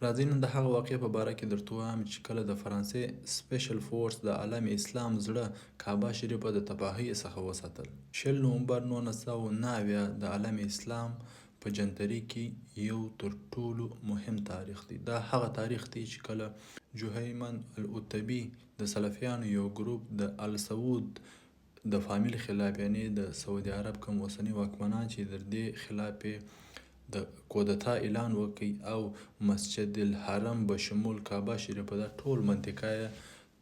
راځئ نن د هغه واقعې په باره کې درته ووایم چې کله د فرانسې سپیشل فورس د عالم اسلام زړه کعبه شریفه د تباهۍ څخه وساتل. 20 نومبر 1979 د عالم اسلام په جنتري کې یو تر ټولو مهم تاریخ دی. دا هغه تاریخ دی چې کله جهیمن العتبي د سلفیانو یو ګروپ د السعود د فامیل خلاف، یعنی د سعودي عرب کوم اوسني واکمنان چې در دې خلاف یې د کودتا اعلان وکړ او مسجد الحرم بشمول کعبه شریفه دا ټول منطقه یې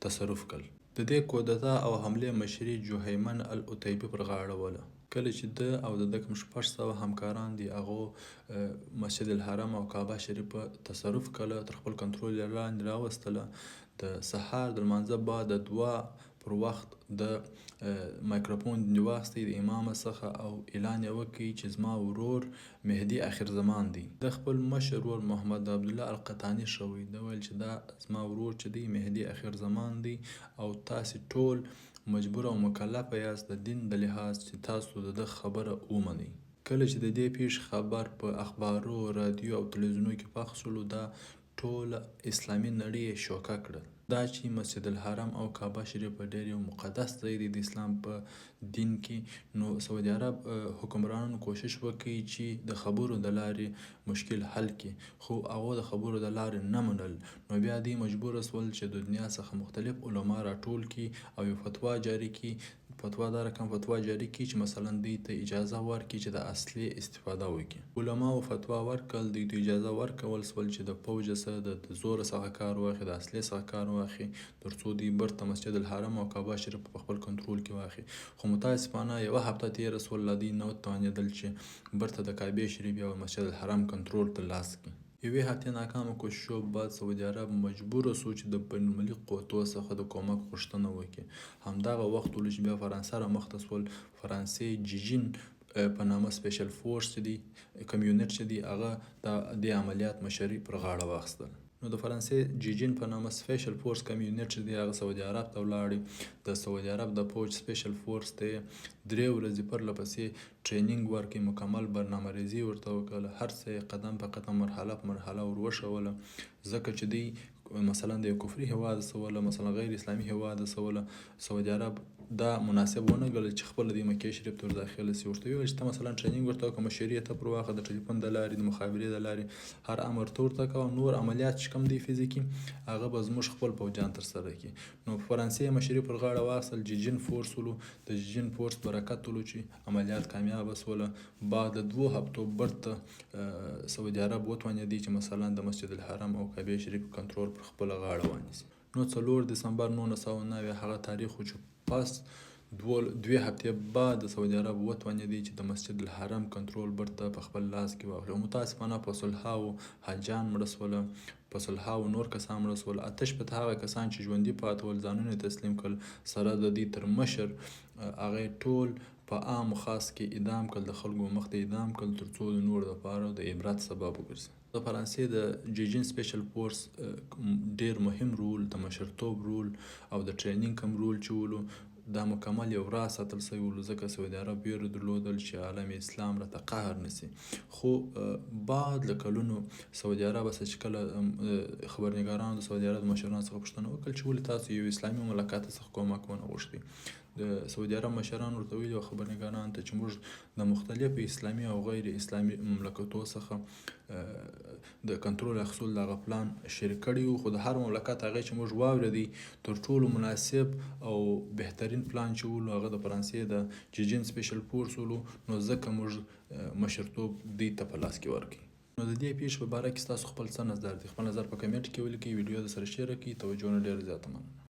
تصرف کړل. د دې کودتا او حملې مشري جهیمن العتیبي پر غاړه وله. کله چې ده او د ده کوم 600 همکاران دي هغو مسجد الحرم او کعبه شریفه تصرف کړله، تر خپل کنترول یې لاندې راوستله، د سهار د لمانځه بعد د دعا پر وخت د مایکروفون دې واخیستی د امام څخه او اعلان یې وکړ چې زما ورور مهدي اخر زمان دی. ده خپل مشر ورور محمد عبدالله القطاني ښوی، ده ویل چې دا زما ورور چې دی مهدي اخر زمان دی او تاسې ټول مجبور او مکلف یاست د دین د لحاظ چې تاسو د ده خبره ومنئ. کله چې د دې پېښې خبر په اخبارو، رادیو او تلویزیونو کې پخ شولو دا ټوله اسلامي نړۍ یې شوکه کړل. دا چې مسجد الحرم او کعبه شریفه ډېر یو مقدس ځای دی د اسلام په دین کې، نو سعودي عرب حکمرانانو کوشش وکړ چې د خبرو د لارې مشکل حل کړي، خو هغو د خبرو د لارې نه منل، نو بیا دوی مجبور شول چې د دنیا څخه مختلف علما راټول کړي او یو فتوا جاري کړي، فتوا دا رقم فتوا جاري کړي چې مثلا دوی ته اجازه ورکړي چې د اسلحې استفاده وکړي. علماوو فتوا ورکړل، دوی ته اجازه ورکول شول چې د پوځ څخه د زور څخه کار واخلي، د اسلحې څخه کار واخلي، تر څو دوی برته مسجد الحرم او کعبه شریف په خپل کنترول کې واخلي. خو متاسفانه یوه هفته تیره شول، لا دوی نه توانیدل چې برته د کعبې شریفې او مسجد الحرم کنترول تر لاسه کړي. یوې هفتې ناکامه کوششو بعد سعودي عرب مجبور شو چې د بین المللي قوتو څخه د کومک غوښتنه وکړي. همدغه وخت ولو چې بیا فرانسه رامخته شول، فرانسې جیجین په نامه سپیشل فورس چې دی، کوم یونټ چې دی، هغه د دې عملیات مشري پر غاړه واخیستل. نو د فرانسې جیجین په نامه سپیشل فورس کوم یونټ چې دی هغه سعودي عرب ته ولاړی، د سعودي عرب د پوځ سپیشل فورس ته یې 3 ورځې پرله پسې ټریننګ ورکړي، مکمل برنامه ریزي ورته وکړه، هر څه یې قدم په قدم مرحله په مرحله ور وښوله، ځکه چې دوی مثلا د یو کفري هیواد سوله، مثلا غیر اسلامي هیواد سوله، سعودي عرب دا مناسب ونه ګڼل چې خپله دوی مکې شریف ته ور داخله شي. ورته ویل چې ته مثلا ټریننګ ورته وکړه، مشري یې ته پر واخله، د ټلیفون د لارې، د مخابرې د لارې هر امر ته ورته کوه، نور عملیات چې کوم دی فزیکي هغه به زموږ خپل پوځیان ترسره کړي. نو فرانسې یې مشري پر غاړه واخیستل، جیجین فورس ولو، د جیجین فورس برکت ولو چې عملیات کامیابه شوله. بعد له 2 هفتو برته سعودي عرب وتوانېدی چې مثلا د مسجد الحرم او کعبې شریف کنترول پر خپله غاړه وانیسي. نو 4 دسمبر 1990 هغه تاریخ و چې پس 2 هفتې بعد د سعودي عرب وتوانېدی چې د مسجد الحرم کنترول برته په خپل لاس کې واخلي. او متاسفانه په سلهاوو حاجیان مړه شوله، په سلهاوو نور کسان مړه شول، 68 هغه کسان چې ژوندي پاتې ول ځانونه یې تسلیم کړل، سره د دوی تر مشر هغه یې ټول په عام و خاص کې اعدام کړل، د خلکو مخ ته اعدام کړل، تر څو د نورو لپاره د عبرت سبب وګرځي. د فرانسې د جیجین سپیشل فورس ډیر مهم رول، د مشرتوب رول او د ټریننګ کوم رول چې ولو، دا مکمل یو راز ساتل شوی ولو، ځکه سعودي عرب ویره درلودل چې عالم اسلام راته قهر نشي. خو بعد له کلونو سعودي عرب څخه چې کله خبرنګارانو د سعودي عرب مشرانو څخه پوښتنه وکړه چې ولې تاسو یو اسلامي مملکت څخه کومک ونه غوښتئ، د سعودي عرب مشران ورته ویلي او خبرنګارانو ته چې موږ د مختلفو اسلامي او غیر اسلامي مملکتو څخه د کنترول اخیستلو دغه پلان شریک کړی وو، خو د هر مملکت هغې چې موږ واورېدی تر ټولو مناسب او بهترین پلان چې ولو هغه د فرانسې د جیجین سپیشل فورس ولو، نو ځکه موږ مشرتوب دوی ته په لاس کې ورکړي. نو د دې پېښې په باره کې ستاسو خپل څه نظر دی؟ خپل نظر په کمنټ کې ولیکئ، ویډیو د سره شیر کړئ. توجه نه ډېره زیاته مننه.